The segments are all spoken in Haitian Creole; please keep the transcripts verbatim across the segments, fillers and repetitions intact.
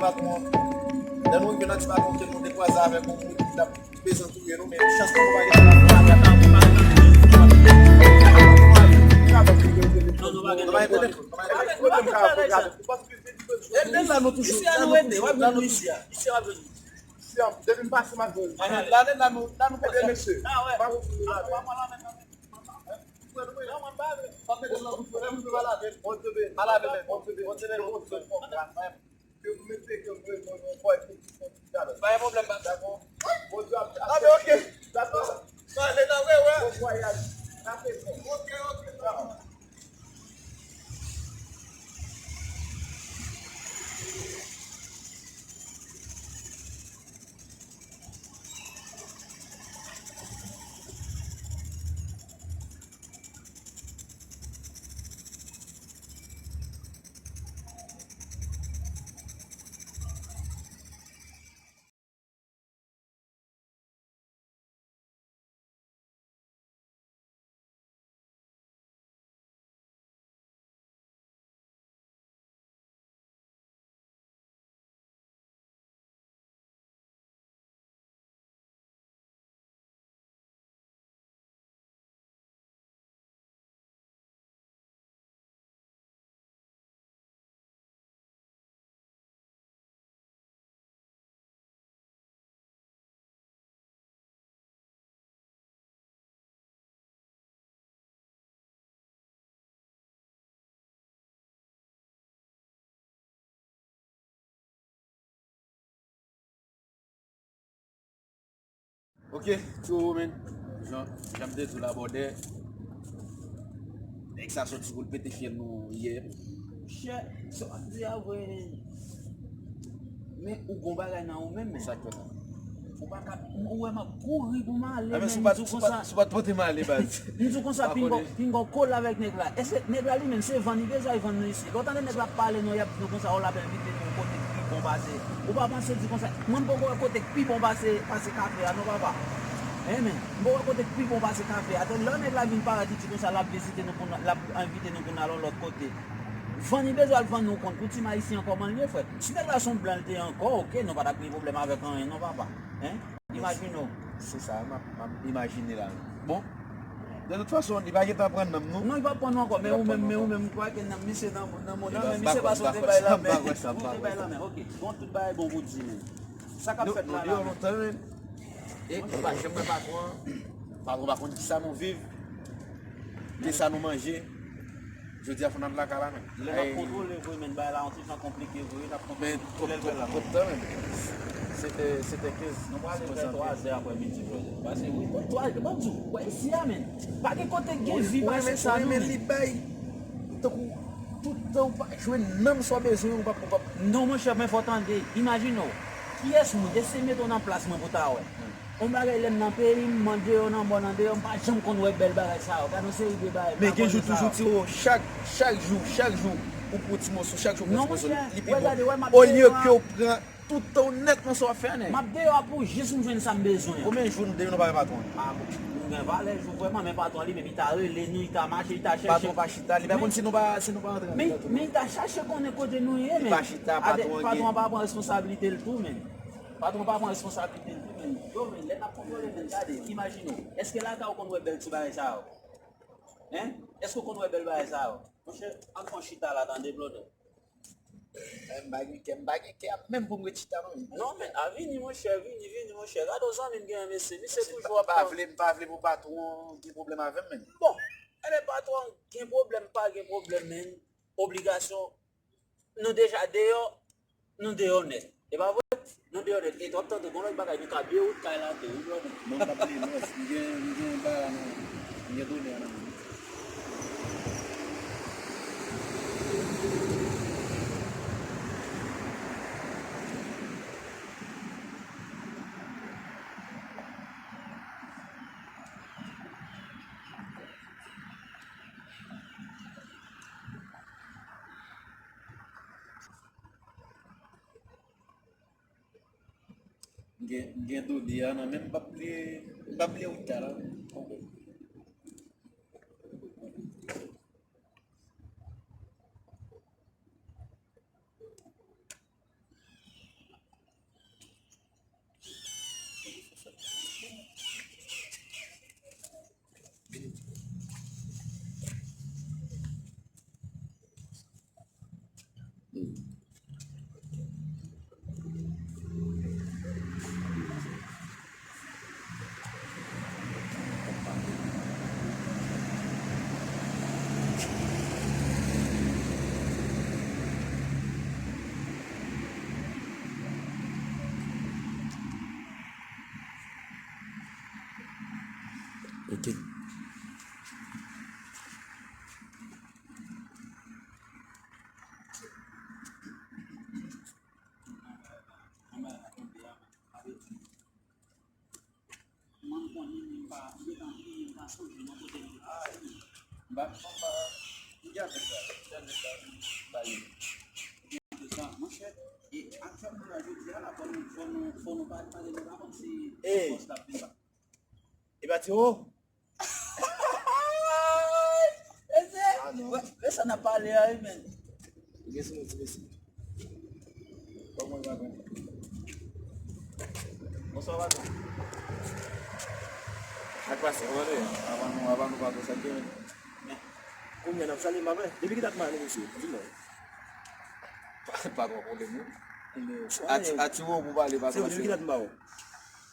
Patwon, lè nou rive nan ti patwon ke nou te kwaze avèk yon moun ki t ap bezwen touye nou, men chans nou pa gen nan la. Lè la nou toujou la, nou, la nou toujou la, nou, depi m pase m ap jwenn. Lè la nou pase m ap jwenn. Mesye. Pa gen pwoblèm, pa gen pwoblèm. Dakò. Bon vwayaj. Oke, oke. Ok, so, men, jan, jan m te di w la, brother, nèg sa soti pou l pete fyèl nou yè. Monchè, sa w ap di a vre, men. Men ou gon bagay nan ou menm, men. Sa k fè sa? Ou pa ka, ou wè m ap kouri pou m ale, men, m di w konsa. Si w pa t pote m ale, baz. M di w konsa, pinga w kole avèk nèg la. Èske nèg la li menm se vann li deja, li vann nou isi? Lè w tande nèg la ap pale nou, y ap di nou konsa, o, l ap envite nou kote k pi bon pase. Ou pa panse di konsa, mwen m poko wè kote k pi bon pase, pase kafe a non, papa. Hein, men, m poko wè kote k pi bon pase kafe a. Atò, lè nèg la vin parèt, li di konsa, l ap vizite nou pou n, l ap envite nou pou n al yon lòt kote. Vann li bezwen al vann nou kont, koutim ayisyen an kòman l ye, frè. Si nèg la se yon blan l te ye ankò, oke, nou pa t ap gen pwoblèm avèk anyen non, papa. Hein? Imajine w. Se sa, m ap, m ap imajine la. Bon, de tout fason, li pa gentan pran nanm nou. Non, li p ap pran nou ankò, men ou menm, men ou menm, ou kwè ke nanm misye nan, nan mond lan, men misye pa sot bay lanmè. Ou te bay lanmè, oke. Bon, tout bagay bon pou di, men. Sa k ap fèt la, la, men? E m pa janm wè patwon an. Patwon pa konn kisa nou viv, ki sa nou manje. Jodi a fò n al lakay la, men. Lè n ap kontwole vre, men, bagay la yon ti jan konplike vre, n ap kontwole tout lè l fè la. Twòp tan, men. Sèt è, sèt è kenz. Nou prale vè twa zè aprè midi, brother. Pase, wi, twa, ban m di w, wè isi a, men. Pa gen kote k gen vi pase sa, non, men. Li bay, tankou, tout tan ou pa jwenn nanm sa w bezwen, ou p ap, ou p ap. Non, monchè, men fò w tande. Imajine w, kiyès moun, eseye mete w nan plas mwen pou w ta wè. Yon bagay lè m nan peyi m, m andeyò, nan mòn andeyò, m pa janm konn wè bèl bagay sa yo. Gade yon seri de bagay m pa konnen sa yo. Men gen jou toujou ti, o, chak, chak jou, chak jou, ou pran ti moso, chak jou ou pran ti moso, li pi bon. Non, monchè, wè, gade, wè, m ap deyò. Olye ke w pran tout tan w nèt nan sa w ap fè a, nèg. M ap deyò a pou jis m jwenn sa m bezwen an. Konbyen jou nou deyò nou pa wè patwon an? A, bon, nou gen valè jou vrèman, men patwon an li menm, li ta rele nou, li ta mache, li ta chèche. Patwon pa chita, li pa konn si nou pa, si nou pa antre ann. Men, men li ta chache konnen kote nou ye, men. Li pa chita, patwon an gen. Patwon an pa pran responsablite l tou, men. Patwon pa pran responsablite l tou, men. Yo, men, lè n ap kontwole, men, gade, imajine w. Èske lakay ou konn wè bèl ti bagay sa yo? Hein? Èske ou konn wè bèl bagay sa yo? Monchè, ann fè yon chita la, tande, brother. Eh, m pa gen kè, m pa gen kè menm pou m ret chita, non. Non, men, a vini, monchè, vini, vini, monchè. Gade yon zanmi m genyen, mesye, misye toujou ap pa vle, m pa vle pou patwon gen pwoblèm avè m, men. Bon, enben patwon gen pwoblèm, pa gen pwoblèm, men. Obligasyon, nou deja deyò, nou deyò nèt. E pa vre? Nou deyò nèt. E w ap tande gon lòt bagay, nou ka bye wout kay la tou, wi, brother. Non, m p ap bliye, non. M gen, m gen bagay la nan, m gen done a nan men m. M gen, m gen done a nan men m, m p ap bliye, m p ap bliye wout la. Ok. Hey. E pa ti wo? Mesye, mesye, n ap pale a wi, men. Gen sou nou ti mesye. Kòman w va konnen? Bonswa, patwon. Sa k pase? Kòman nou ye? Avan nou, avan nou, patwon, sa k gen? Men, kounye a n ap salye m ap wè. Depi ki dat m ale, mesye? Di mwen. Pa, pa twò pwoblèm, non. Ati, ati, wo pou pale, patwon. Depi ki dat m pa wè w?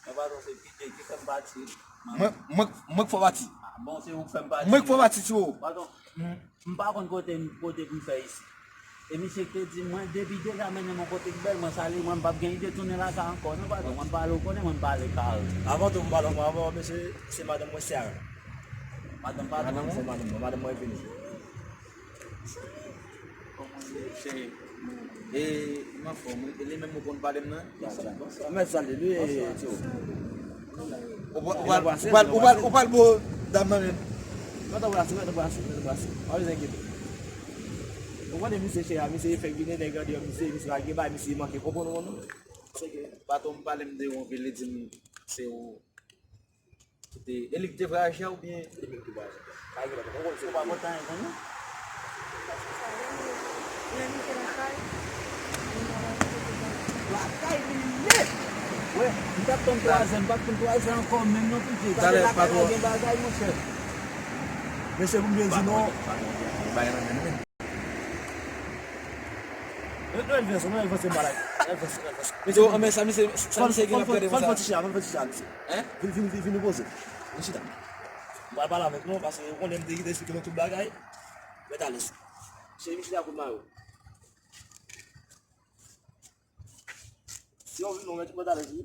Mwen, patwon, se P J ki fè m pati. Mwen, mwen, mwen k fè w pati. Ah, bon, se ou k fè m pati. Mwen k fè w pati, ti wo. Patwon, m, m pa konn kote, kote pou m fè isi. E misye ki te di mwen, depi deja mennen m yon kote k bèl, mwen salye, mwen m p ap gen ide tounen lakay ankò, non, patwon. Mwen m pale, ou konnen, mwen m pale kare. Avan tou, m pale ankò avè w, mesye, se madanm mwen, Sarah. Madanm, patwon. Madanm, se madanm mwen, madanm mwen vini. Cheri, e, m anfòm, wi. E li menm ou konn pale m nan? Mèt salye li, e, ti wo. Ou pral, ou pral, ou pral, ou pral, ou pral bo dam nan menm. Mèt anbrase, mèt anbrase, mèt anbrase. Pa bezwen enkyete. Ou konnen misye chè a, misye fèk vini, nèg andeyò, misye, misye pa gen bagay, misye manke konprann ou, non? Se ke patwon m pale m de ou anpil, li di m se ou. Kite, e li ki te vwayaje a oubyen? Li menm ki vwayaje. Pa gen lòt, ou konn se ou pa kontan anyen, non? Lè m te lakay, lakay li ye. Wè, m t ap tann twa zè, m p ap tann twa zè ankò, menm non, piti. Gade lakay la gen bagay, monchè. Mesye, pou m byen di non. Yo, yo, Elvis, non, Elvis, se malad. Elvis, Elvis. Yo, anben, sa misye, sa misye gen ap gade konsa? Fò l fè ti chita, fò l fè ti chita, misye. Hein? Vin, vin, vin, vin poze. Vin chita. M pral pale avèk nou, paske ou konnen m te kite eksplike nou tout bagay. Mèt alèz. Se misye la kout mayo. Si w vin, nou mèt, mèt alèz, wi.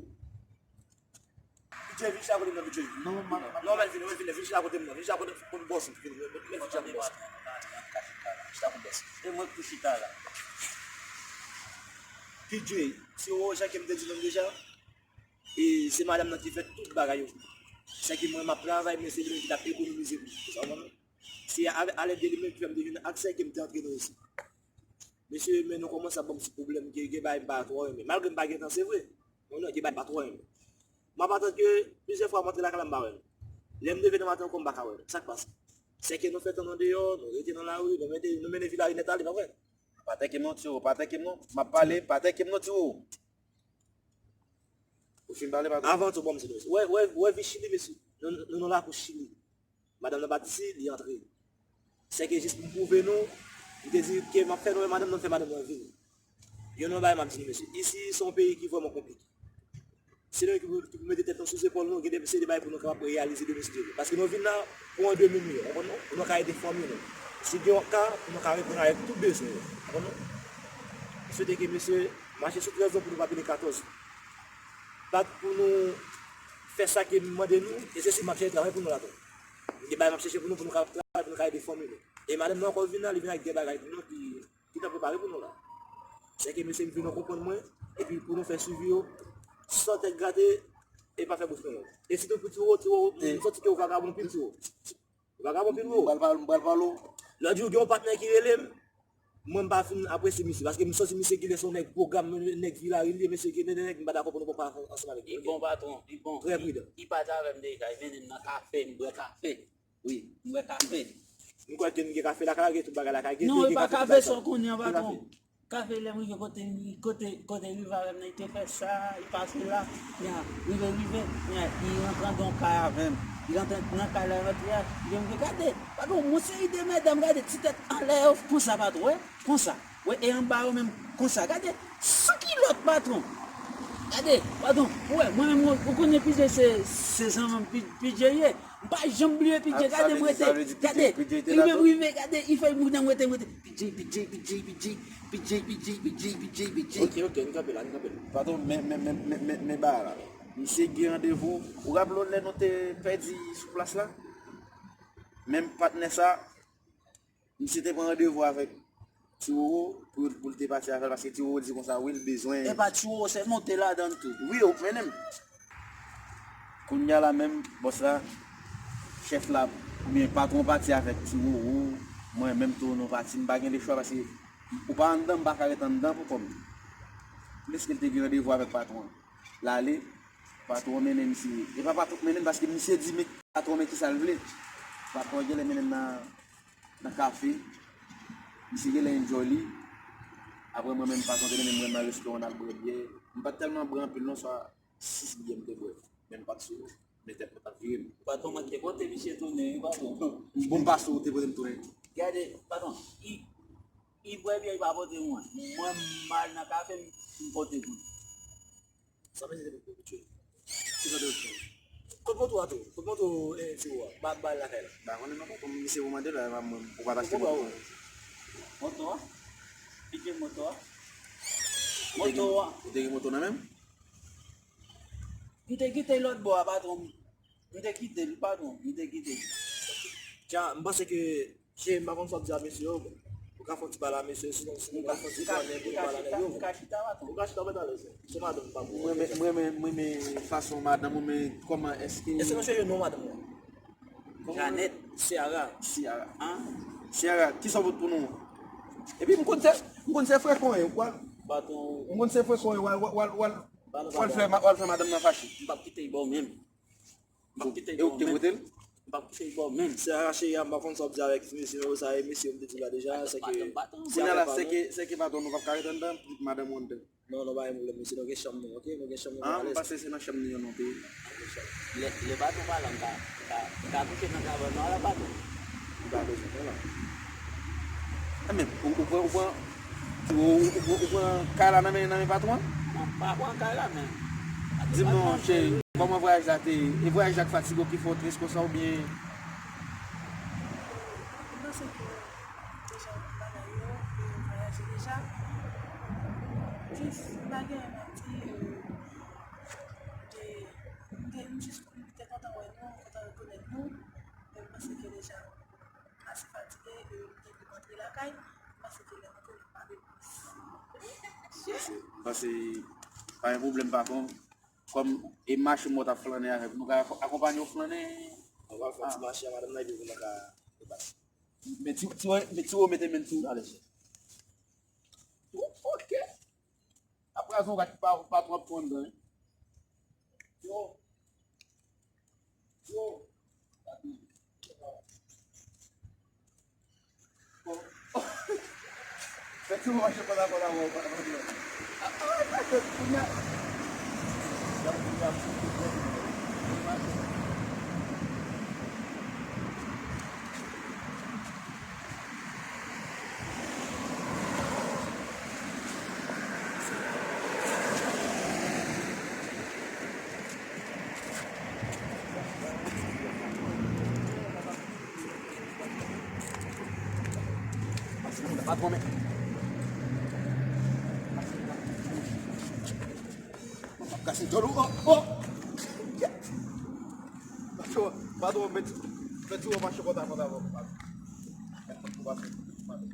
P J, vin chita kote m nan, P J. Non, m ap, non, men vin, men vin, vin chita kote m nan. Vin chita kote, kote bòs ou. Vin, men, men vin chita kote bòs. Chita kote bòs. E mwen k pou chita la. P J, se ou jan ke m te di nou deja. E se madanm nan ki fè tout bagay yo. Se ke mwen, m ap travay, men se li menm ki t ap ekonomize pou mwen. Ou sa konprann? Se a, alèd de li menm ki fè m te vin ak sa ke m te antre nan isi. Mesye, men nou kòmanse ap ban m ti pwoblèm, gen, gen bagay m pa twò renmen. Malgre m pa gen tan, se vre. Men non, gen bagay m pa twò renmen. M ap atann ke plizyè fwa m antre lakay la, m pa wè l. Lè m leve nan maten ankò, m pa ka wè l. Sa k pase? Se ke nou fè tan andeyò, nou rete nan lari, nou mete, nou mennen vi lari nèt ale, pa vre? Pa tèke m non, ti wo, pa tèke m non. M ap pale, pa tèke m non, ti wo. Ou fin pale, patwon? Avan tou, bon, mesye, wè, wè, wè vi Chili, mesye. Nou, nou, nou nan lakou Chili. Madanm nan pati isi, li antre. Se ke jis pou m pwouve nou, m te di ke m ap fè nou wè madanm nan, fè madanm nan vini. Youn nan bagay m ap di nou, mesye, isi se yon peyi ki vrèman konplike. Se nou ki pou, ki pou mete tèt nou sou zepòl nou, gen de, se de bagay pou nou kapab reyalize demen si Dye vle. Paske nou vin la pou yon demi milyon, ou konprann non? Pou nou ka ede fanmi nou. Si gen yon ka, pou nou ka reponn avèk tout bezwen yo, ou konprann non? M swete ke mesye mache sou trèz non pou nou pa pile katòz. Bat pou nou fè sa ke m mande nou, e se si m ap chèche travay pou nou la tou. Gen bagay m ap chèche pou nou, pou nou ka travay, pou nou ka ede fanmi nou. E madanm nan ankò vin la, li vin ak de bagay pou nou ki, ki t ap prepare pou nou la. Se ke mesye m vin nou konprann mwen, epi pou nou fè swivi yo, san tèt grate, e pa fè bouch nou long. E sitou pou Tiwo, Tiwo, m santi ke ou vagabon anpil, Tiwo. Vagabon pil wo. M pral pale, m pral pale w. Lòt jou, gen yon patnè ki rele m. Mwen, m pa fin apresye misye, paske m santi misye genlè se yon nèg pwogram, nèg vilaj li ye, mesye, genlè nèg m pa dakò pou nou pran ansanm avèk li. Li bon, patwon, li bon. Trè pridan. Li pati avè m deja, li mennen m nan kafe, m bwè kafe. Wi. M bwè kafe. M kwè ke n gen kafe lakay la, gen tout bagay lakay, gen, non, gen kafe tout bagay. Sa w konnen an, patwon. Kafe, lè m rive kote li, kote, kote li rive avè m nan, li te fè sa, li pase la, nya, rive, rive, nya, li rantre anndan yon kay avè m. Li rantre nan kay la, rantre a, li di m, gade, patwon, yon seri de medam, gade, ti tèt anlè yo, konsa, patwon, wè, konsa. Wè, e anba yo menm, konsa, gade, san kilòt, patwon. Gade, patwon, ou wè, mwen menm, ou, ou konnen P J se, se zanmi m, P J ye. M pa janm bliye P J, gade m rete, gade, li menm rive, gade, li fè m rete, m rete, m rete. P J, P J, P J, P J, P J, P J, P J, P J, P J. Ok, ok, n kanpe la, n kanpe la. Patwon, men, men, men, men, men, men bagay la. Misye gen randevou. Ou raple w lè nou te pèdi sou plas la? Menm patnè sa, misye te pran randevou avèk Ti Roro pou, pou l te pati avè l, paske Ti Roro di konsa, wi, l bezwen. E pa Ti Roro sèlman, w te ladan l tou. Wi, yo mennen m. Kounye a la menm, bòs la, chèf la, oubyen patwon pati avèk Ti Roro, mwen menm tou nou pati, m pa gen lechwa paske ou pa anndan, m pa ka ret anndan pou kò m. Pliske l te gen randevou avèk patwon an. L ale, patwon an mennen misye. E pa patwon k mennen l paske misye di men patwon an men kisa l vle. Patwon an genlè mennen m nan, nan kafe. Misye genlè enjoy li. Apre mwen menm patwon te mennen m nan restoran n al bwè byè. M pa t tèlman bwè anpil non, swa sis byè m te bwè. Men m pa t sou, men tèt mwen t ap vire m. Patwon mwen te pote misye tounen, wi, patwon. Bon, m pa sou, te pote m tounen. Gade, patwon, i, i bwè byè, i pa pote mwen. Mwen, m al nan kafe, m, m pote pou li. Sa vle di te pou tchwe. Ki sa te fè? Kot moto a tou? Kot moto, eh, Ti Roro a? Ba, ba lakay la. Ba, konnen non, patwon, misye pou mande la, e pa mwen, ou pa t achte moto. Moto a? Kite moto a. Moto a. Ou te gen moto nan men m? M te kite l lòt bò a, patwon. M te kite l, patwon. M te kite l. Dja, m panse ke, che, m pa konn sa w ap di a mesye yo. Ou ka fè yon ti pale a mesye yo, sinon, sinon ou ka fè yon ti pale pou pale a nèg yo. M ka chita, patwon. Ou ka chita, w mèt alèz. Se madanm pa pou. Mwen renmen, mwen renmen, mwen renmen fason madanm ou, men kòman èske... Èske nou chèche non madanm ou? Janet. Ciara. Ciara. Ciara, kisa w pot pou nou? Epi m konn se, m konn se frekan yo, kwa. Patwon. M konn se frekan yo, w al, w al, w al, w al fè ma-, w al fè madanm nan fache. M p ap kite l ba w menm. M p ap kite l ba w menm. E ou k te pote l? M p ap kite l ba w menm. Ciara cheri a, m pa konn sa w ap di avèk ti mesye yo, sa e mesye yo m te di w la deja, se ke... Kounye a la, se ke, se ke patwon nou p ap ka ret anndan, madanm ou anndan. Non, non, pa gen pwoblèm, mesye, nou gen chanm nou, oke? Nou gen chanm nou, nou alèz. Ah, m panse se nan chanm nou an nou te ye. Lè, lè patwon pa la, m ka, m ka, m ka kouche nan kabann nan, la, patwon. M pa bezwen, non, la. Ah, men, ou, ou pran, ou pran, ou, ou, ou, ou pran kay la nan men, nan men patwon an? Mwen pa pran kay la, men. Di m non, cheri, kòman vwayaj la te ye? E vwayaj la k fatige w, ki fè w tris konsa, oubyen? Mwen panse ke deja bagay yo, e vwayaje deja. Jis, m pa gen anyen m ap di, e, de, m te, m jis, m te kontan wè nou, m kontan rekonèt nou. E m panse ke deja, m ase fatige, e, m te vin antre lakay, m panse ke lè m antre, m ap pale plis. M panse, pa gen pwoblèm, patwon. Kòm e mache m wè w t ap flannen avèk, nou ka akonpanye w flannen. Ann al fè yon ti mache a madanm nan, epi nou ka repase. Men ti, ti, men ti Roro mete men l sou alèz. Oke. Apre a, se yon gad ki pa, pa twò ap pran dan, wi. Yo. Yo. Bon. Fè ti mache pandan, pandan, pandan. Ah, ah, ah, kounye a. Patwon, men. Kase djòl ou, oh, oh. Patwon, patwon, mèt, mèt ou mache kontan, kontan, kontan. Mèt ou mache kontan.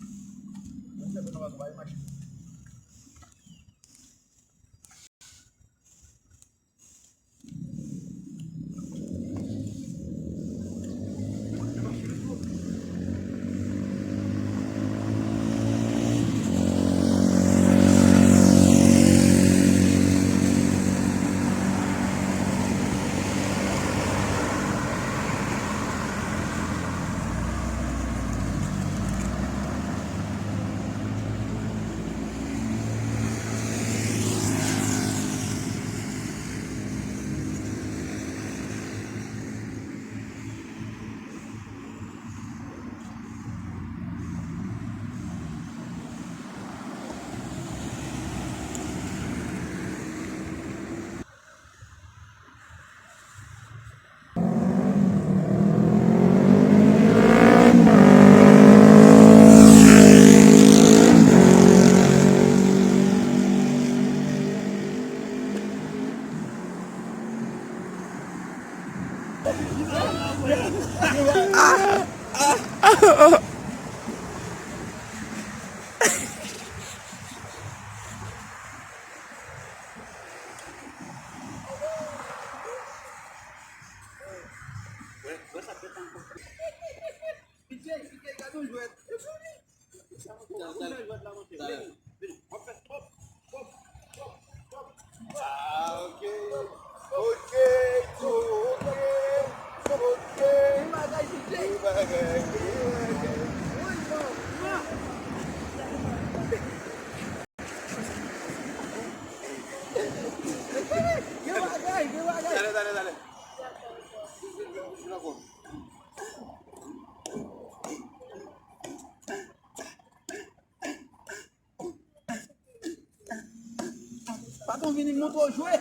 Ah, ok. Ok, tou, ok. Ok. Bagay. Dale, dale, dale. Patwon, vini montre w jwe.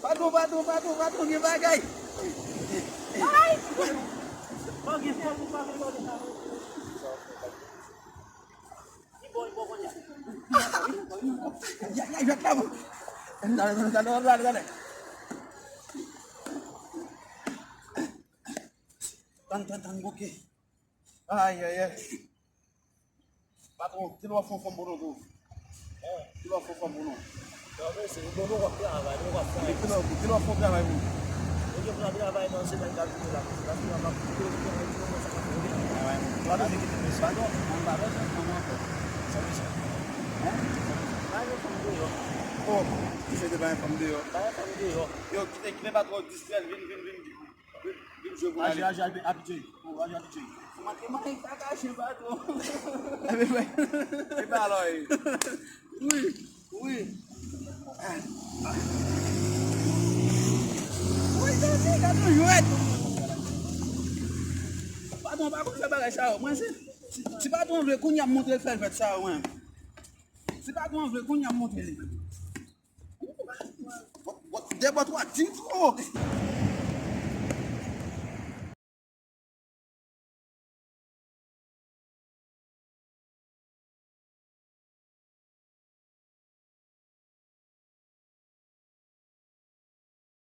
Patwon, patwon, patwon, patwon, gen bagay. Ay! Bon, gen fòm ou pa vle gade sa. Ki bò, ki bò kounye a? Ya, ya, jwèt la, bon. Dale, dale, dale, dale, dale. Tann, tann, tann, bouke. Ay, ay, ay. Patwon, kilè w ap fè yon fanm pou nou tou? Kilè w ap fè yon fanm pou nou? Kilè w ap fè yon fanm pou nou? Ou gen pou n al travay nan semèn k ap vini la, paske w ap ap kite, ou gen pou w sa k ap vini. Ay, ay, non. Ou pa bezwen kite mesye. Patwon, mwen pa bezwen fanm ankò. Sa bezwen. Hein? Pa gen fanm deyò. Oh, misye te pa gen fanm deyò. Pa gen fanm deyò. Yo, kite, kite patwon distrè l, vin, vin, vin. Vin jwe pou n ale. Aje, aje, aje, aje. Ou aje, aje. Ou manke, manke, pa kache, patwon. Epi, epi alò, e. Wi, wi. Wi, gade, gade yon jwèt. Patwon pa konn fè bagay sa yo. Mwen, si, si, si patwon vle, kounye a m montre l fè jwèt sa yo, mwen. Si patwon vle, kounye a m montre li. Bò, bò, de bò twa, di m tro.